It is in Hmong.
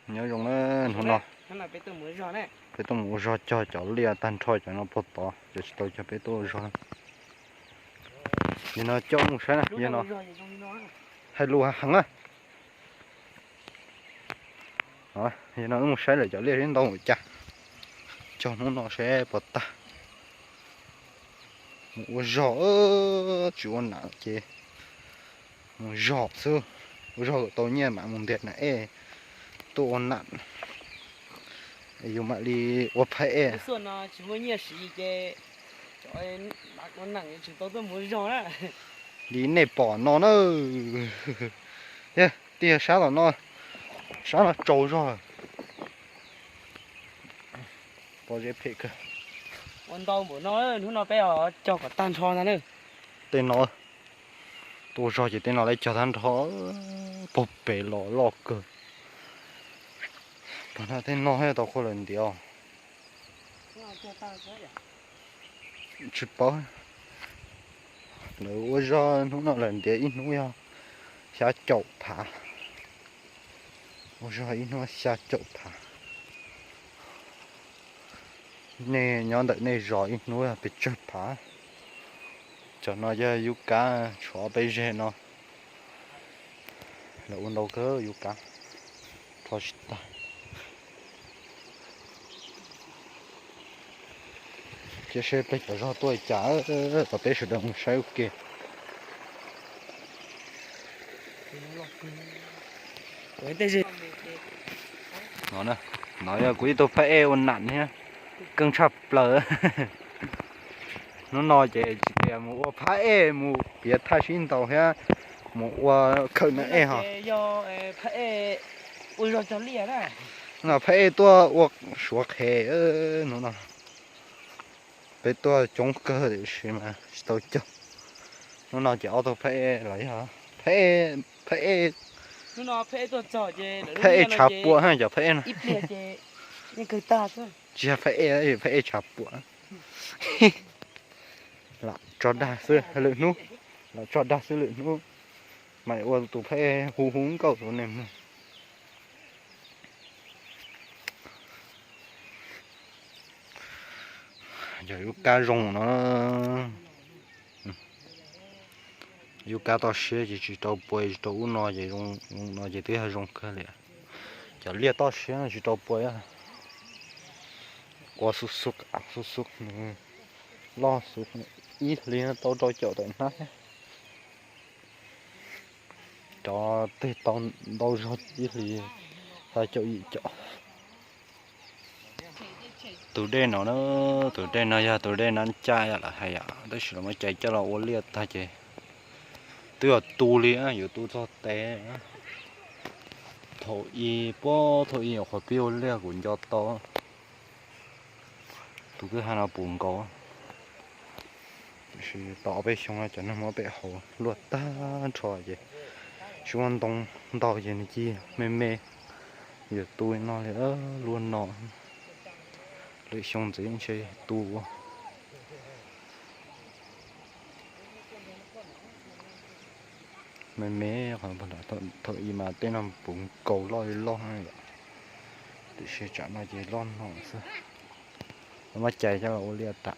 Nyob zoo na, hnub no peb tuaj mus ua zog cog cov liaj tag nrho cov no puag tod, cov tsis tau cog peb tuaj ua zog. Yog no coj mus saib na, yog no hais lus heev na. Yog no wb mus saib lawm cov liaj seb ntau ua cas, cog hnub no seb puas tag. Mus ua zog, tsis ua nam ces mus zog xwb, ua zog kom tau nyiaj mam mus ntiav nam ej tuaj ua nam, yus mam li ua phab ej. Li nej pom no na, yog tiag sab tom no, sab no tsaus zog. Pob zeb phem kawg. Ua ntau npaum no, hnub no peb cog kom tag nrho ntag na. Tej no, tuaj zog ces tej no lawv cog tag nrho, puag pem los loj kawg. Pog no tej no tau qhua lawm ntiav. Tsis paub, lawv ua zog hnub no lawv ntiav ib hnub yog xya caum phav. Ua zog ib hnub xya caum phav. Nej nyob ntawm nej zos ib hnub yog pes tsawg phav. Cov no yog yub kab tshuav ob peb zeg no. Lawv ua ntau kawg yub kab, rho tsis tag. Cia seb peb cov zog tuaj cas, tom peb sawv daws mus saib ua ke. No, no yog kuv ib tug phab ej ua nam thiab, keej tshaj plaws. Hnub no ces tsis tias mus ua phab ej mus piav thaj sib ntaus thiab mus ua khawm nam ej ho. No phab ej tuaj ua suav qhev hnub no. Peb tuaj coob kawg tiam sis mas tsis tau cog. Hnub no ces ob tug phab ej los yog phab ej, phab ej tshav puam, cov phab ej no tsis yog phab ej, phab ej tshav puam. Lam tso dag xwb lwm hnub, lam tso dag xwb lwm hnub mas ua tus phab ej hu hu nkauj rau nej mloog. Yog yub kab zoo no, yub kab toj siab ces tsis tau pua, tsis tau ub no ces zoo no ces twb yog zoo kawg li. Cov liaj toj siab no tsis tau pua, qua xub xub xub xub, loj xub, ib hlis tau rau caum tawm hnab thiab. Cov twg tau ntau zog ib hlis tau caum yim caum. Tus dej no, tus dej no yog tus dej Nab Caj yom, lawv hais yom, tab sis lawv muab cais coj los ua liaj tag ces twb yog tu li, yuav tu txog tes. Thaum i, puag thaum i nyuam qhuav pib ua liaj kuv nco tau, tus kwj ha no puv nkaus. Tiam sis tau ob peb xyoo no cov neeg muab pem hauv luaj tag nrho ces tsis muaj ntoo ntau ces nws cia me me, yuav tu no li luaj no. Lwm xyoo ntxiv ntshe tu ua me me. Thaum i mas tej no puv nkaus loj li loj, tiam sis tsam no ces loj no xwb. Muab cais coj los ua liaj tas.